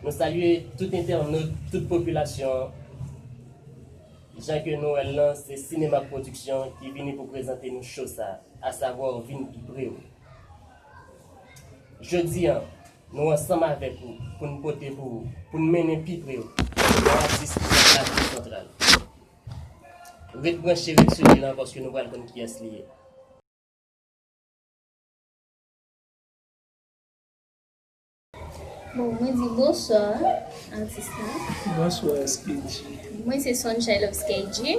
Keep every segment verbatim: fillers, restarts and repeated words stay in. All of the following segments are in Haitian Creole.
Nou salye tout entènot, tout popilasyon an. Jan ke nou wè l lan, se Cinémark Production ki vini pou prezante nou cho sa, asavwa Vin Pi Pre w. Jodi a, nou ansanm avèk ou pou n pote pou ou, pou n mennen pi pre w yon atis Afrik Santral. Ret branche, ret swiv li lan, paske nou pral konn kiyès li ye. Bon, mwen di bonswa, atis la. Bonswa, S K G. Mwen se Sunshine Love S K G.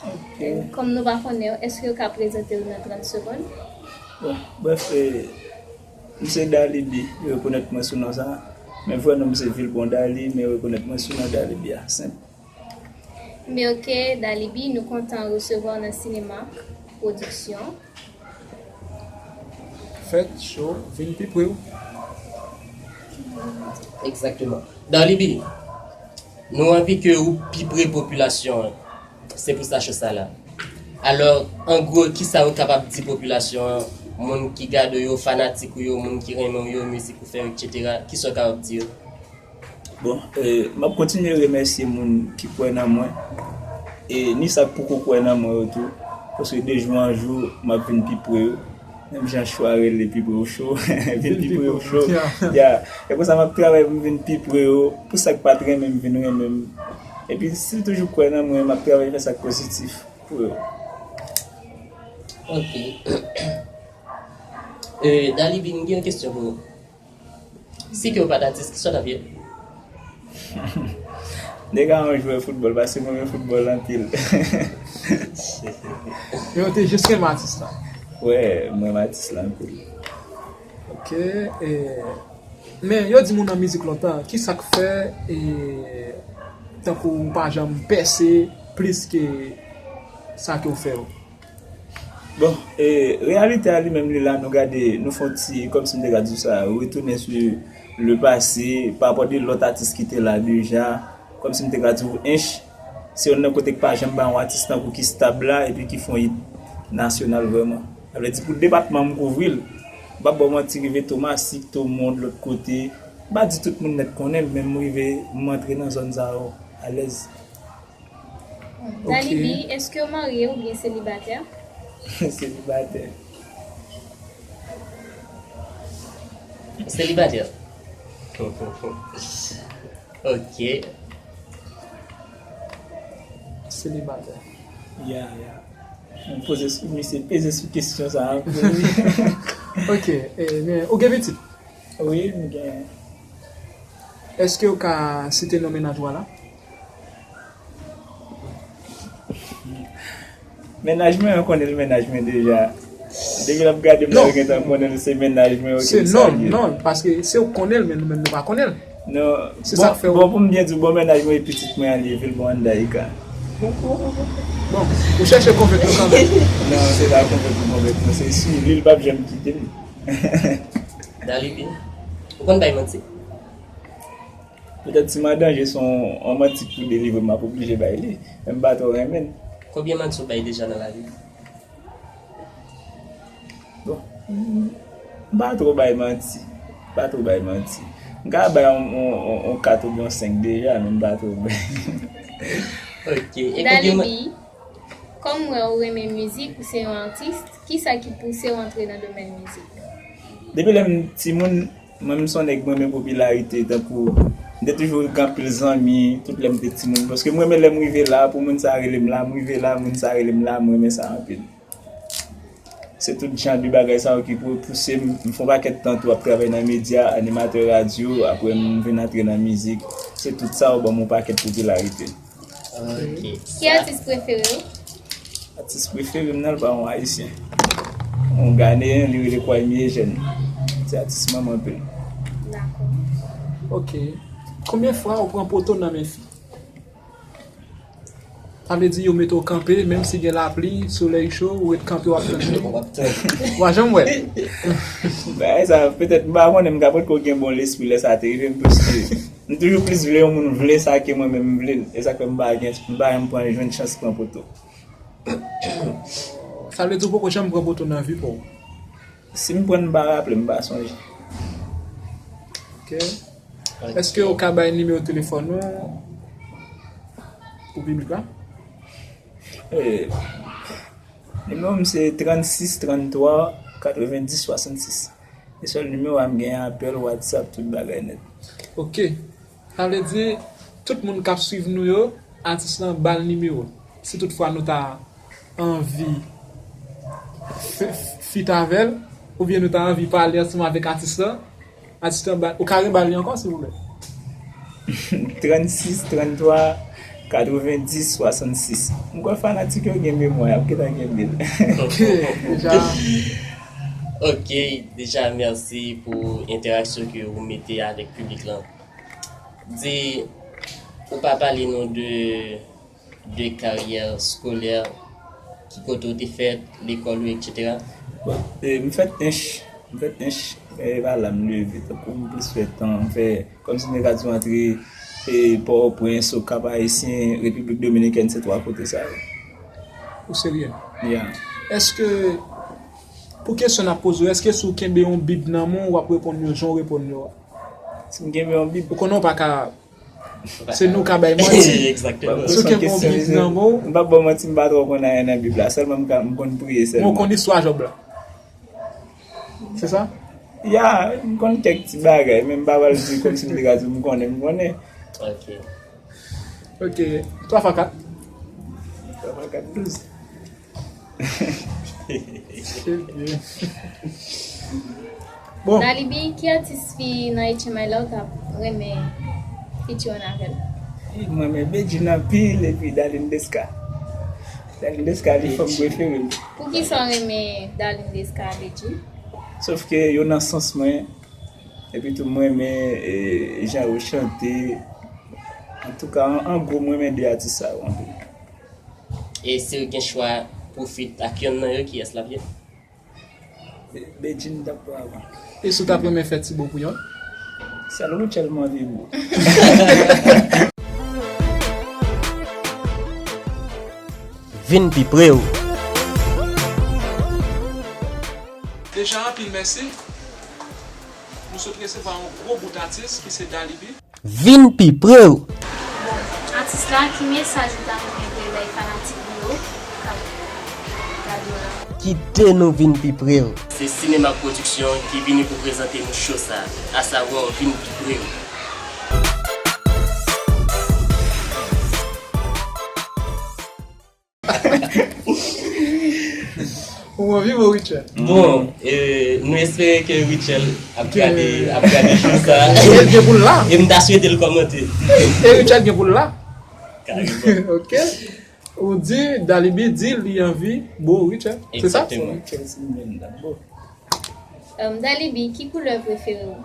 Ok. Kòm nou pa konnen w, èske w ka prezante w nan trant segonn? Bon, brèf, eh, m se Dalibi, yo rekonèt mwen sou non sa. Men vrè non m se Vilbon Dali, men yo rekonèt mwen sou non Dalibi a, senp. Mèke Dalibi, nou kontan resevwa w nan Cinémark Production. Fèt, cho, vin pi pre w. Egzakteman. Dalibi, nou anvi ke ou pi pre popilasyon an. Se pou sa cho sa la. Alò, an gwo, kisa ou kapab di popilasyon an, moun ki gade w yo, fanatik ou yo, moun ki renmen w yo, mizik ou fè yo, etsetera, kisa ou kapab di yo? Bon, eh, m ap kontinye remèsye moun ki kwè nan mwen. E ni sa k poko kwè nan mwen yo tou. Paske de jou an jou, m ap vin pi pre yo. Menm jan cho a rele pi pre w cho, vin pi pre w cho. Ya, e konsa m ap travay pou m vin pi pre yo. Pou sa k pa t renmen m vin renmen m. Epi si l toujou kwè nan mwen, m ap travay fè sa k pozitif pou yo. Ok. Eh, Dalibi, m gen yon kesyon pou ou. Si ke w pa t atis, kisa w t ap ye? Nèg a yon jwè foutbòl, paske mwen renmen foutbòl anpil. Men w te jis renmen atis la. Wè, mwen renmen atis la anpil. Ok. E, men yo di moun nan mizik lontan, ki sa k fè e, tankou w pa janm pèse plis ke sa ke w fè yo? Bon, e, reyalite a li menm li la, nou gade, nou fè yon ti, kòmsi m te ka di w sa, retounen sou le pase, pa rapò de lòt atis ki te la deja, kòmsi m te ka di w, Ench, se youn nan kote k pa janm bay yon atis tankou ki stab la, epi ki fè yon hit nasyonal vrèman. Sa vle di pou depatman m kouvri l, m p ap ba w manti, rive Tomasik, Tomond, lòt kote, m pa di tout moun nèt konnen m, men m rive, m antre nan zòn sa yo alèz. Dalibi, èske w marye oubyen selibatè? Selibatè. Selibatè. Ok. Selibatè. Ya, ya. M poze sou, misye peze sou kesyon sa anpil. Ok, e, men, ou gen pitit? Wi, m gen. Èske w ka site non mennaj ou a la? Mennaj mwen, yo konnen l mennaj mwen deja. Depi l ap gade m, l gentan konnen l se mennaj mwen, ok, Se m non, salye. Non, paske se ou k konnen l, men nou menm nou pa konnen l. Non, Se sa k fè bon, bon, pou m byen di w, bon mennaj mwen e pitit mwen an li ye, Vilbon Andayika. Bon, ou chèche konvenk nou kanmenm. Non, se pa konvenk m konvenk, non, se swiv li, li p ap janm kite m. Dalibi, ou konn bay manti? Petèt si m an danje, se yon, yon manti k pou delivre m, m ap oblije bay li. Men m pa twò renmen l. Konbyen manti ou bay deja nan lavi? Bon, m pa twò bay manti. M pa twò bay manti. M ka bay yon, yon, yon, yon kat oubyen yon senk deja, men m pa twò bay. Ok. E konbyen man- Dalibi, kòm m wè ou renmen mizik, ou se yon atis, kisa ki pouse w antre nan domèn mizik? Depi lè m timoun, mwen m se yon nèg mwen renmen popilarite, tankou m te toujou gen anpil zanmi, tout lè m te timoun. Paske m renmen lè m rive la, pou moun sa rele m la, m rive la, moun sa rele m la, m renmen sa anpil. Se tout jan de bagay sa yo ki pou pouse m, m fè yon pakèt tan tou ap travay nan medya, animatè radyo, apre m vin antre nan mizik. Se tout sa yo ban m yon pakèt popilarite. Ok. Ki atis prefere w? Atis prefere m nan, l pa yon ayisyen. Yon ganeyen, li rele Kwame Eugène. Se atis mwen m anpil. Dakò. Ok. Konbyen fwa ou pran poto nan men fi? Sa vle di yo mete w kanpe, menm si gen lapli, solèy cho, ou ret kanpe w ap tann li. W pa janm wè l. Bagay sa, petèt m pa konnen, m ka potko gen bon lespri lè sa te rive m, paske m toujou plis vle yon moun vle sa ke mwen menm m vle l. E sa k fè m pa gen, m pa janm pran jwenn chans pran poto. Sa vle di ou poko janm pran poto nan vi pa w? Si m pran, m pa raple, m pa sonje. Ok. Èske ou ka bay nimewo telefòn ou pou piblik la? Eh, nimewo m se trannsis tranntwa katrevendis swasannsis. Se sèl nimewo a m gen, apèl, WhatsApp, tout bagay nèt. Ok. Sa vle di, tout moun k ap swiv nou yo, atis lan ba l nimewo l. Si toutfwa nou ta anvi f- f- fit avè l, oubyen nou ta anvi pale ansanm avèk atis lan, atis lan ba, ou ka reba l li ankò, silvouplè? Trannsis tranntwa katrevendis swasannsis. M kwè fanatik yo gen memwa, y ap gentan kenbe l. Ok, deja. Ok, deja, mèsi pou entèraksyon ke ou mete avèk piblik lan. Di, ou pa pale nou de, de karyè eskolè, ki kote ou te fèt, lekòl ou, etsetera. Bon, e, m fèt Ench, m fèt Ench, e pa la m leve, tankou m plis fè tan, m fè, kòmsi m te ka di w antre, e, Pòtoprens, Okap Ayisyen, Repiblik Dominikèn, se twa kote sa yo. Ou serye? Yeah. Èske, pou kesyon n ap poze w, èske si w kenbe yon bib nan men w, w ap reponn yo jan w reponn yo a? Si m kenbe yon bib. Ou konnen w pa ka, se nou ka bay manti. Exactement. Si w kenbe yon bib nan men w. M p ap ba w manti, m pa twò konn anyen nan bib la. Sèlman m ka, m konn priye sèlman. Men w konn istwa Jòb la. Se sa? Ya, m konn kèk ti bagay, men m pa pral di kòmsi m te ka di m konnen, m konnen. Ok. Ok. Twa fwa kat. Twa fwa kat, douz. Se byen. Bon. Dalibi, ki atis fi nan H M I la ou t ap renmen featuring avè l? Mwen renmen Bedjine anpil epi Darline Desca. Darline Desca li fanm prefere m. Poukisa w renmen Darline Desca ak Bedjine? Sòf ke yo nan sans mwen. Epi tou mwen renmen, e, jan yo chante. Antouka, an, an gwo, mwen renmen de atis sa yo anpil. E si w gen chwa pou feat ak yonn nan yo, kiyès l ap ye? Be- Bedjine t ap pran avan. E si w t ap renmen fè Tibo pou yonn? Sèl Rutshelle m anvi bo. Vin pi pre w. Deja, anpil mèsi. Nou sot resevwa yon gwo bout atis ki se Dalibi. Vin pi pre w. Bon, atis la, ki mesaj ou ta renmen bay fanatik ou yo k ap gade w la? Kite nou vin pi pre w. Se Sinema Production ki vini pou prezante nou cho sa, asavwa Vin pi pre w. Ou anvi, bon, Rutshelle? Bon, e, nou espere ke Rutshelle ap gade, ap gade cho sa. E l gen pou l la. E m ta swete l kòmante. E Rutshelle gen pou l la. Kareman. Ok. Ou di, Dalibi di li anvi bo Rutshelle. Se sa? Egzakteman. Rutshelle se menm la, bo. Um, Dalibi, ki koulè prefere w?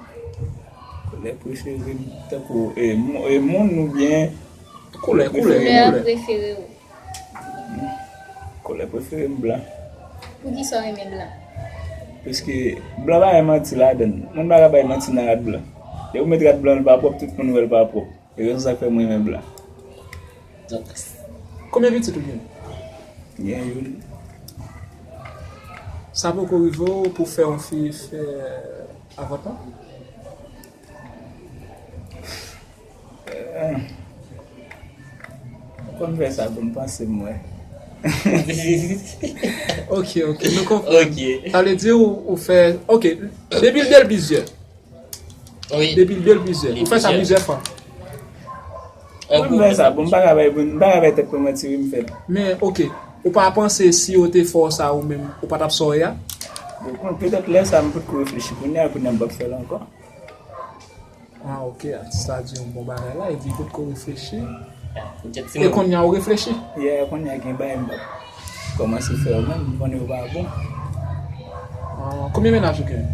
Koulè prefere m, tankou, e, mo- e, moun oubyen koulè, koulè, koulè. Koulè prefere w? Koulè prefere m blan. Poukisa w renmen blan? Paske blan pa gen manti ladan l. Moun pa ka bay manti nan rad blan. Depi w met rad blan, l pa pwòp, tout moun wè l pa pwòp. E rezon sa k fè mwen renmen blan. Konbyen pitit ou gen? Gen youn. Sa poko rive w pou fè yon fi fè avòtman? Eh, m konn fè sa pou m panse m wè. Ok, ok, nou konprann. Ok. Sa vle di ou, ou fè, ok, depi l de l plizyè. Wi. Depi l de l plizyè. Ou fè sa plizyè fwa. Mwen m fè sa, bon, m pa ka bay, m pa ka bay tèt mwen manti, wi, m fè l. Men, ok, ou pa panse si yo te fè w sa ou menm, ou pa t ap sa w ye a? Bon, petèt lè sa a m potko reflechi, kounye a, kounye a m p ap fè l ankò. Ah, ok, atis la di yon bon bagay la, epi potko reflechi. E kounye a ou reflechi? Yeah, kounye a gen bagay m p ap kòmanse fè yo menm, m konnen yo pa bon. Ah, konbyen mennaj ou gen?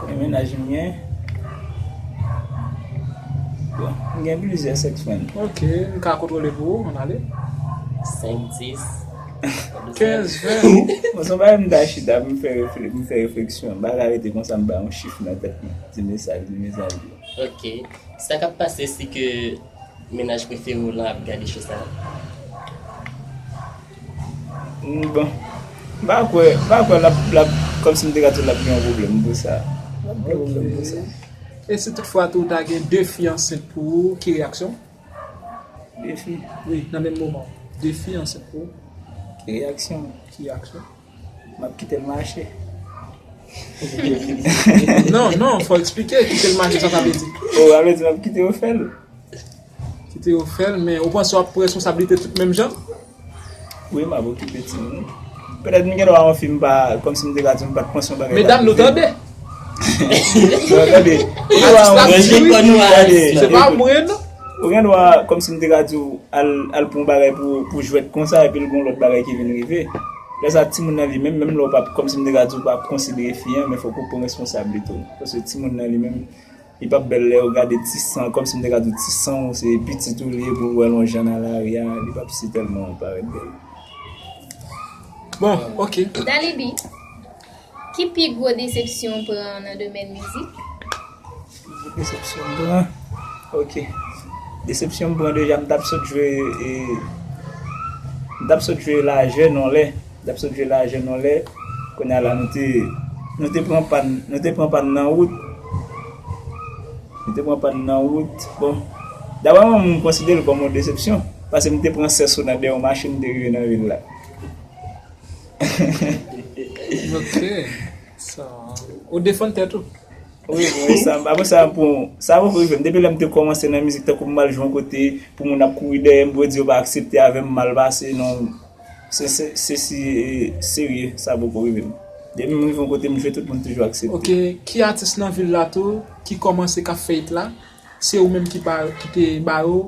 Konbyen mennaj m gen? Bon, m gen plizyè sex friend. Ok, m ka kontwole pou ou, ann ale. Senk, dis, kenz, ven. Bon, se yon bagay m ta chita, m fè refle- m fè refleksyon. M pa ka rete konsa, m bay yon chif nan tèt mwen. Di mesaj, di mesaj. Ok. Sa k ap pase si ke mennaj prefere w lan ap gade cho sa? Mm, bon. M pa kwè, m pa kwè l ap, l ap, kòmsi m te ka di w l ap gen yon pwoblèm pou sa. L ap gen yon pwoblèm pou sa. E si toutfwa tou ta gen de fi ansent pou ou, ki reyaksyon? De fi? Wi, nan menm moman. De fi ansent pou ou. Ki reyaksyon? Ki reyaksyon? M ap kite l mache. Non, non, fò eksplike, kite l mache, sa sa vle di? O, sa vle di m ap kite yo fè l. Kite yo fè l, men ou panse w ap pran responsablite tout menm jan? Wi, m ap okipe timoun. Petèt m gen dwa yon fi m pa, kòmsi m te ka di m pa t panse yon bagay. Medam, nou tande? Nou tande? Atis la ap di wi. Se pa mwen non. Ou gen dwa, kòmsi m te ka di w, al, al pou yon bagay pou, pou jwèt konsa, epi l gen yon lòt bagay ki vin rive. Lè sa, timoun nan li menm, menm lè w p ap, kòmsi m te ka di w, pa ap konsidere fi an, men fòk ou pran responsablite w. Paske timoun nan li menm, li p ap bèl lè yo gade ti san, kòmsi m te ka di w, ti san w, se pitit ou li ye pou l wè l yon jan nan lari a, li p ap si tèlman parèt bèl. Bon, ok. Dalibi, ki pi gwo desepsyon w pran nan domèn mizik? Desepsyon m pran. Ok. Desepsyon m pran deja, m t ap sot jwe, e, m t ap sot jwe lajè non lè. M t ap sot jwe lajè non lè. Kounye a la, nou te, nou te pran pàn, nou te pran pàn nan wout. Nou te pran pàn nan wout. Bon, daprè mwen, m konsidere l kòm yon desepsyon. Paske m te pran sèso nan dèyè yon machin, m te rive nan vil la. Ok. Sa, ou defann tèt ou? Wi, bon, e sa, apre sa, bon, sa poko rive m. Depi lè m te kòmanse nan mizik, tankou m al jwe yon kote, pou moun ap kouri dèyè m, pou yo di yo pa aksepte avè m, m al pase, non, se, se, se si, e, serye, sa poko rive m. Depi m rive yon kote, m jwe, tout moun toujou aksepte. Ok, ki atis nan vil la tou, ki kòmanse k ap fè it la, se ou menm ki pa, ki te ba yo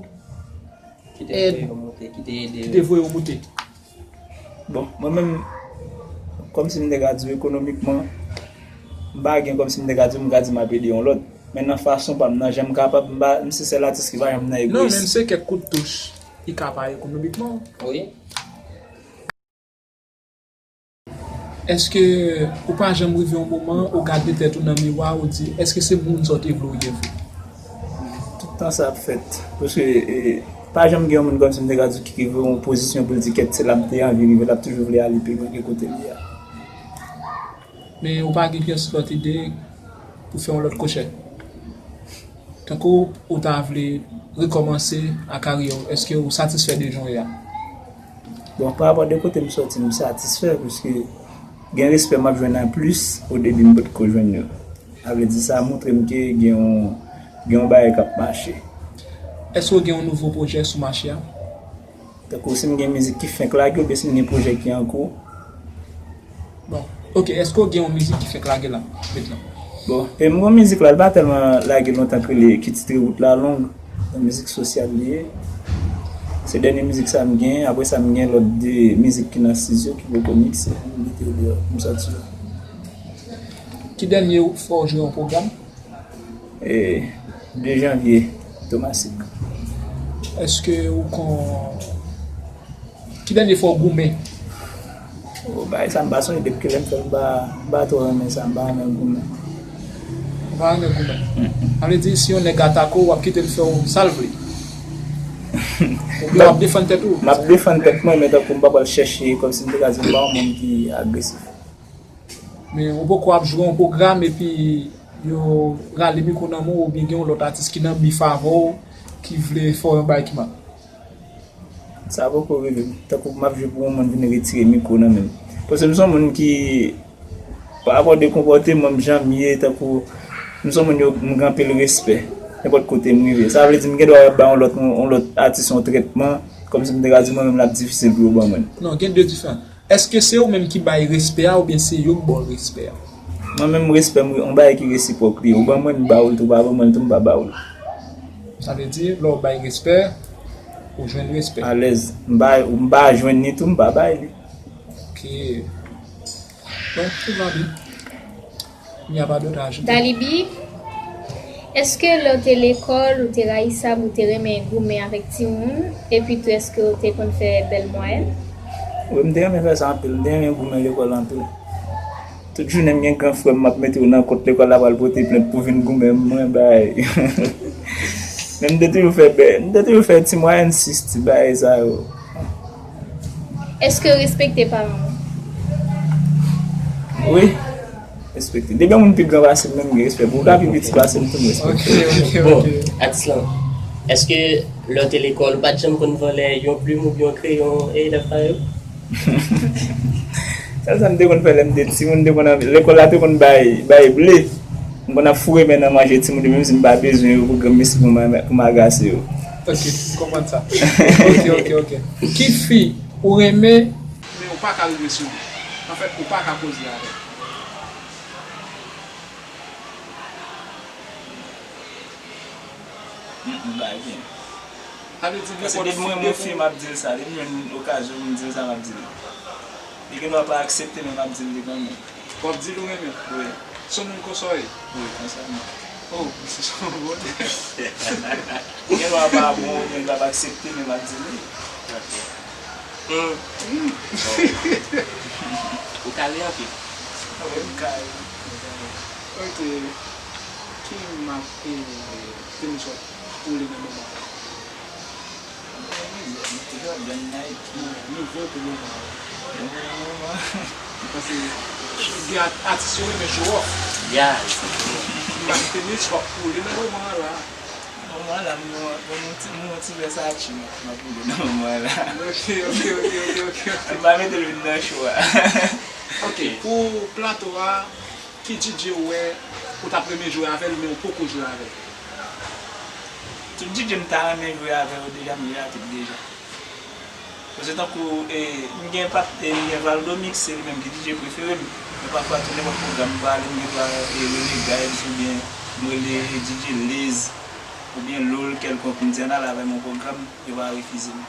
Ki te voye yo moute, ki te ede yo. Ki te voye yo moute. Bon, mwen menm, kòmsi m te ka di w ekonomikman, m pa gen kòmsi m te ka di w, m ka di m ap ede yon lòt. Men nan fason pa m, nan jan m kapab, m pa, m se sèl atis ki pa janm nan egoyis. Non, men m se kèk kout touch ki ka pa ekonomikman. Wi. Èske ou pa janm rive yon moman ou gade tèt ou nan miwa, ou di, èske se moun sa w te vle ou ye vre? Tout tan sa ap fèt. Paske, e, pa janm gen yon moun kòmsi m te ka di w ki rive yon pozisyon pou l di, kèt, se la m te anvi rive, l ap toujou vle ale pi lwen ke kote l ye a. Men ou pa gen pyès lòt ide pou fè yon lòt kwochè? Tankou ou ta vle rekòmanse a karyè w, èske ou satisfè de jan w ye a? Bon, pa rapò de kote m sòti, m satisfè, paske gen respè m ap jwenn an plis, o debi m potko jwenn yo. Sa vle di sa montre m ke gen yon, gen yon bagay k ap mache. Èske w gen yon nouvo pwojè sou mache a? Tankou si m gen mizik ki fenk lage oubyen si m gen pwojè ki an kou. Bon, ok, èske w gen yon mizik ki fenk lage la, mentnan? Bon, e m gon mizik la, li pa tèlman lage lontan, k rele, ki titre Wout la long. Yon mizik sosyal li ye. Se dènye mizik sa m gen, apre sa m gen lòt de mizik ki nan estidyo ki poko mikse, m mete yo deyò, m sòti yo. Ki dènye fwa w jwe yon pwogram? E, de janvye, Tomasik. Èske ou kon, ki dènye fwa w goumen? O, bagay sa m pa sonje depi ke lè m fè l, m pa, m pa twò renmen sa, m pa renmen goumen. Ou pa renmen goumen? Mm, mm. Sa vle di, si yon nèg atake w, w ap kite l fè w sa l vle? Oubyen w ap defann tèt ou? M ap defann tèt mwen, men tankou m pa pral chèche, kòmsi m te ka di m pa yon moun ki agresif. Men ou poko ap jwe yon pwogram epi yo rale mikwo nan men w oubyen gen yon lòt atis ki nan bif avè w ki vle fè w yon bagay ki mal? Sa poko rive m. Tankou m ap jwe pou yon moun vin retire mikwo nan men m. Paske m se yon moun ki, pa rapò de konpòteman m, jan m ye, tankou m se yon moun yo, m gen anpil respè. Nenpòt kote m rive. Sa vle di m gen dwa bay yon lòt, yon, yon lòt atis yon trètman, kòmsi m te ka di mwen menm l ap difisil pou yo ban mwen l. Non, gen de diferan. Èske se ou menm ki bay respè a oubyen se yo k ba w respè a? Mwen menm, respè m, yon bagay ki resipwòk li ye. Ou ban mwen l, m ba ou l tou, ou pa ban mwen l tou, m pa ba ou l. Sa vle di, lè w bay respè, ou jwenn respè. Alèz. M pa, m pa jwenn li tou, m pa bay li. Ok. Bon, tout va bien. Il n'y a pas d'autre à ajouter. Dalibi, èske lè w te lekòl, ou te rayisab, ou te renmen goumen avèk timoun? Epi tou, èske w te konn fè bèl mwayèn? Wi, m te renmen fè sa anpil. M te renmen goumen lekòl anpil. Tout jounen m gen gran frè m, m ap mete w nan kont lekòl la pral pote plent pou vin goumen mwen bay. Men m te toujou fè bè, m te toujou fè ti mwayèn sis ti bagay sa yo. Èske w respekte paran w? Wi. Respekte. Depi yon moun pi gran pase m, menm gen respè pou ou. Ou ka pi piti pase m tou, m respekte. Ok, ok, bon, ok. Atis lan, èske lè w te lekòl, ou pa t janm konn vòlè yon plim oubyen yon kreyon e elèv pa yo? Sèl sa m te konn fè lè m te timoun, m te konn lekòl la te konn bay bay ble. M konn ap foure men nan manje timoun yo, menm si m pa bezwen yo, pou granm mesye pou m pou m agase yo. Ok, m konprann sa. Ok, ok, ok. Ki fi ou renmen men ou pa ka rive sou li? Anfèt, ou pa ka koze avè l. M pa gen. Sa vle di nenpòt fi. Paske depi mwen renmen yon fi, m ap di l sa. Depi m jwenn okazyon pou m di l sa, m ap di l. Li gendwa pa aksepte, men m ap di l li kanmenm. W ap di l ou renmen l? Wi. Se yon moun konsa w ye? Wi, konsa m ye. Oh, misye se yon volè. Li gendwa pa bon, li gendwa pa aksepte, men m ap di l wi. Hmm. Ou ka ri anpil. Wi, m ka ri. Ok. Ki mak e tenis w ap woule nan moman an? Mwen mizè, mwen toujou ap jwenn Nike. Nouvo pou moman an. Nouvo pou moman an. Paske gen atis yo renmen show off. Ya, egzakteman. Mak tenis w ap woule nan moman an la. Moman an la, m nan yon ti vès Archie m ap woule nan moman an la. Ok, ok, ok, ok, ok. M pa mete l vin nan show a. Ok, pou plato a, ki DJ ou wè ou t ap renmen jwe avè l, men ou poko jwe avè l? Tout DJ m ta renmen jwe avè yo deja, m jwe ak tout deja. Paske tankou, e, m gen pa, e, m gen Valdo Mix, se li menm ki DJ prefere m. Men pafwa tou nenpòt pwogram m prale, m gendwa, e, rele Guys oubyen m rele DJ Laze oubyen Lol kèlkonk, m di ann al avè m yon pwogram, yo pa refize m.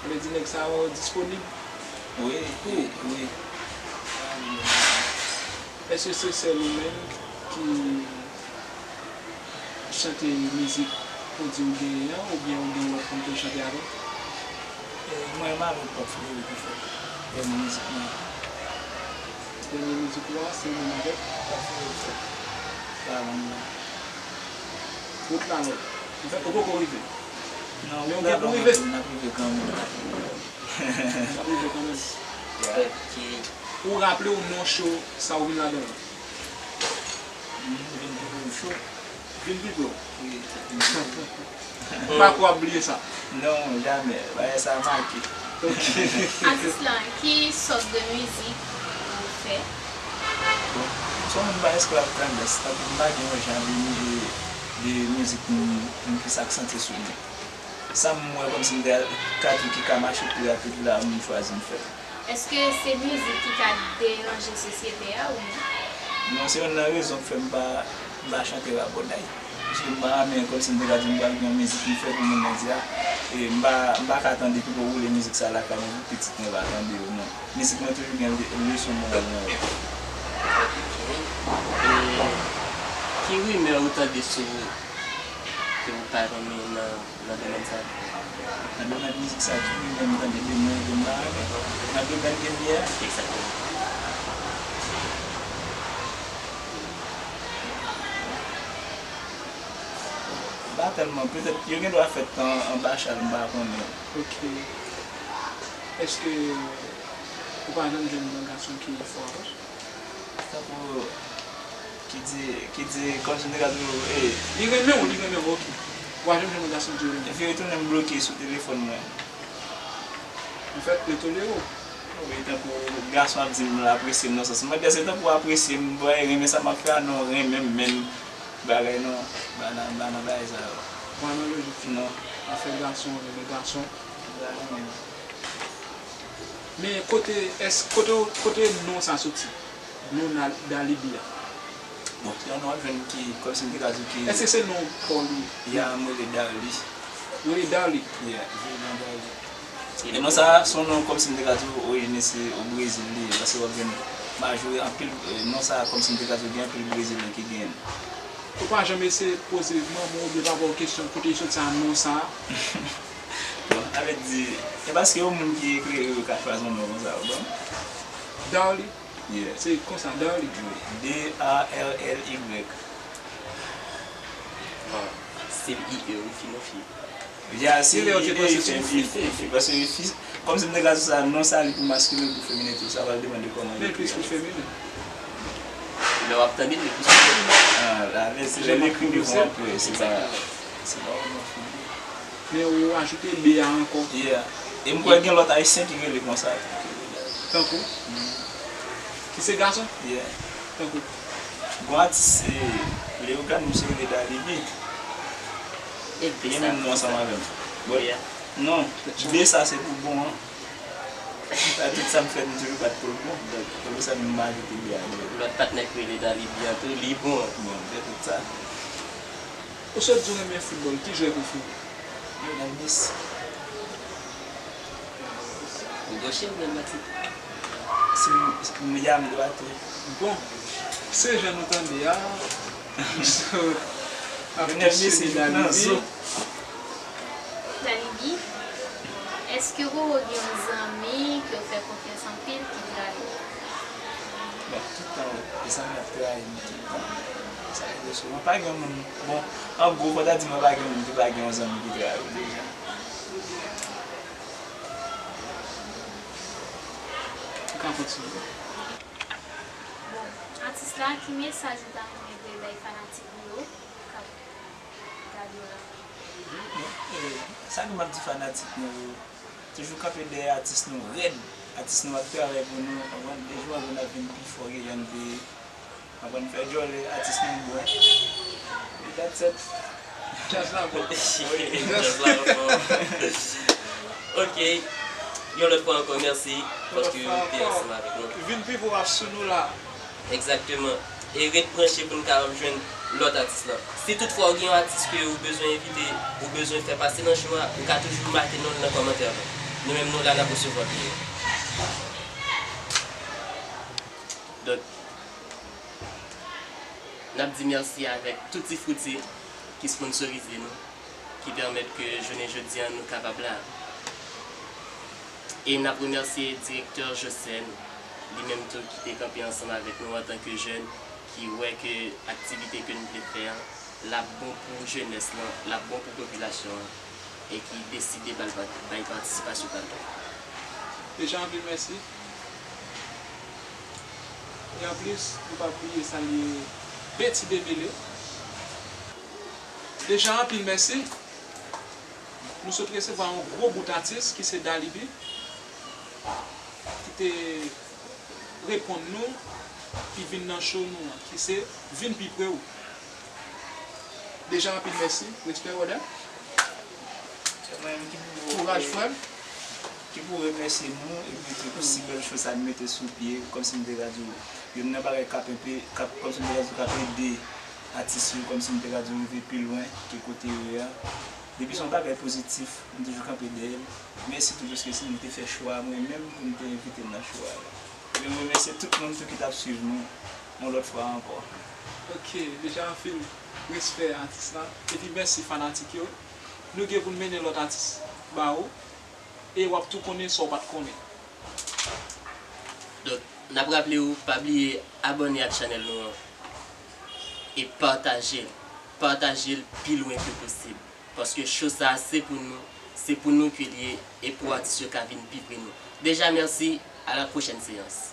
Vle di nèg sa yo disponib? Wi, wi, wi. Èske se sèl ou menm ki chante mizik ou di ou genyen an, oubyen ou gen lòt moun ke w chante avè? E, mwen, m avèk Pòp Frederick, anfèt. Dènye mizik mwen. Dènye mizik ou a, se ou menm avèk? Pòp Frederick. Lalong nan. Wout Lalong. Anfèt, ou poko rive. Non, men ou gen pou rive. N ap rive kanmenm. N ap rive kanmenm. Ok. Ou raple w non show sa ou vin ladan l? M vin pi gwo show. Vin pi gwo? Wi. M pa kwè w ap bliye sa. Non, jamè. Bagay sa make. Ok. Atis lan, ki sòt de mizik ou fè? Bon, m se yon moun m pa esklav tandans, tankou m pa gen yon jan de, de, de mizik m, m plis aksantye sou li. Sa m wè kòmsi m te ka di ki ka mache pi rapid la, m chwazi m fè l. Èske se mizik ki ka deranje sosyete a ou non? Non, se youn nan rezon k fè m pa, m pa chante rabòday. Paske m pa renmen kòmsi m te ka di m pral gen yon mizik m fè pou moun nan di a, e m pa, m pa ka tande pipo woule mizik sa lakay mwen pou pitit mwen pa tande yo non. Mizik mwen toujou gen leson moral nan yo. Ok. E ki rimè ou tande sou ou ke ou pa renmen nan, nan domèn sa? Nan domèn mizik sa, ki rimè m tande de mwen ke m pa renmen? Nan domèn ke m ye a? Egzakteman. M pa tèlman, petèt yo gen dwa fèt an, anba chal, m pa konnen. Ok. Èske ou pa janm jwenn yon gason ki fò avè w? Tankou ki di, ki di, kòmsi m te ka di w, e. Li renmen w, li renmen w, ok. Ou pa janm jwenn yon gason ki di w renmen. Epi retounen m bloke sou telefòn mwen. Anfèt, yo tolere w. Wi, tankou gason ap di m l apresye m nan sans. Mwen, se tankou apresye m, bòy, renmen sa m ap fè a, non, renmen m menm. Bagay non, m pa nan, m pa nan bagay sa yo. Ou pa nan lojik fi. Non. Afè gason, renmen gason. M pa renmen. Men kote, èske, kote, kote non sa soti? Non Darly B a. Bon, se yon non w ap jwenn ki, kòmsi m te ka di w ki. Èske se non pa w li ye? Ya, m rele Darly. Ou rele Darly? Yeah, Jordan Darly. E non sa, se yon non kòmsi m te ka di w orijin li se o Brezil li ye, paske w ap jwenn majori anpil, e, non sa kòmsi m te ka di w gen anpil Brezilyen ki genyen l. Ou pa janm eseye poze manman w oubyen papa w kesyon kote li soti sa non sa a? Bon, sa vle di, se paske yon moun ki eklere yo ka chwazi yon non konsa, ou konprann? Darly? Yeah. Se konsa, Darly? Wi. D A R L Y. Ah, se li e wi, fi non fi. Ya, se li e, fi, fi, fi, paske fi, Kòmsi m te ka di sa, non sa li pou maskilen, pou feminen tou, sa pral depann de kòman li ekri. Men plis pou feminen. Lè w ap tande l, li plis pou feminen. Ah, la, men se lè l ekri devan an, se pa, se pa vrèman feminen. Men ou ajoute B a ankò. Yeah. E m kwè gen lòt ayisyen ki rele konsa. Tankou? Ki se gason? Yeah. Tankou? Bon atis, se Leogane, misye rele Dalibi. Li gen menm non ansanm avè m. Bon, non, B sa se pou bon an. Sa tout sa m fè, m toujou bat pou l bon. Donk, se pou sa m ajoute B a. Lòt patnè k rele Dalibi an tou, li bon. Bon, se tout sa. Ou sot di w renmen foutbòl, ki jwè prefere? Lionel Messi. Ou goche oubyen dwatyè? Si m, si m, ya, m dwatyè. Bon, se jan nou tande a, nou sot ap kesyone Dalibi. Dalibi, èske Roro gen yon zanmi ke w fè konfyans anpil ki trayi w? Bon, tout tan, zanmi ap trayi m tout tan. Sa rive souvan. Pa gen moun, bon, an gwo, fò ta di mwen pa gen moun ki pa gen yon zanmi ki trayi w deja. Ou ka kontinye. Bon, atis la, ki mesaj ou ta renmen voye bay fanatik ou yo k ap gade w la? Bon, eh, sa ke m ap di fanatik mwen yo, toujou kanpe dèyè atis nou rèd. Atis nou ap travay pou nou, konprann? De jou an jou n ap vin pi fò ke jan n te ye. Aprann fè djòlè, atis nou bon. E that's it. Djaz la bon. Wi, djaz la bon. Ok. Yon lòt fwa ankò, mèsi paske w te ansanm avèk nou. Vin pi pwòch sou nou la. Egzakteman. E ret branche pou n kapab jwenn lòt atis lan. Si toutfwa w gen yon atis ke ou bezwen envite, ou bezwen fè pase nan show a, ou ka toujou make non l nan kòmantè lan. Nou menm nou la n ap resevwa tou. Donk, n ap di mèsi avèk Tutti Frutti ki sponsorize nou, ki pèmèt ke jounen jodi a nou kapab la. E n ap remèsye direktè Josène, li menm tou ki te kanpe ansanm avèk nou antanke jèn, ki wè ke aktivite ke nou vle fè an, l ap bon pou jenès lan, l ap bon pou popilasyon an, e ki deside ba l pa-, bay patisipasyon pa l. Deja anpil mèsi. E anplis, nou pa bliye salye Betty Demele. Deja anpil mèsi. Nou sot resevwa yon gwo bout atis ki se Dalibi, ki te reponn nou, ki vin nan show nou an, ki se Vin Pi Pre W. Deja anpil mèsi. Respè, brother. Se mwen menm ki pou, kouraj, eh, frè m. Ki pou remèsye nou, epi ki pou si bèl show sa n mete sou pye, kòmsi m te ka di w, youn nan bagay k ap enpe, k ap, kòmsi m te ka di w, k ap ede atis yo, kòmsi m te ka di w, rive pi lwen ke kote yo ye a. Depi se yon bagay pozitif, m toujou kanpe dèyè l. Mèsi tou, paske se nou te fè chwa a, mwen menm, pou m te envite l nan show a la. Epi m remèsye tout moun tou ki t ap swiv nou yon lòt fwa ankò. Ok, deja anpil respè atis la. Epi mèsi fanatik yo. Nou gen pou n mennen lòt atis ba ou. E w ap tou konnen sa w pa t konnen. Donk, n ap raple w, pa bliye abòne ak chanèl nou an. E pataje l. Pataje l pi lwen ke posib. Paske show sa a se pou nou, se pou nou ke l ye, e pou atis yo ka vin pi pre nou. Deja mèsi, à la prochaine séance.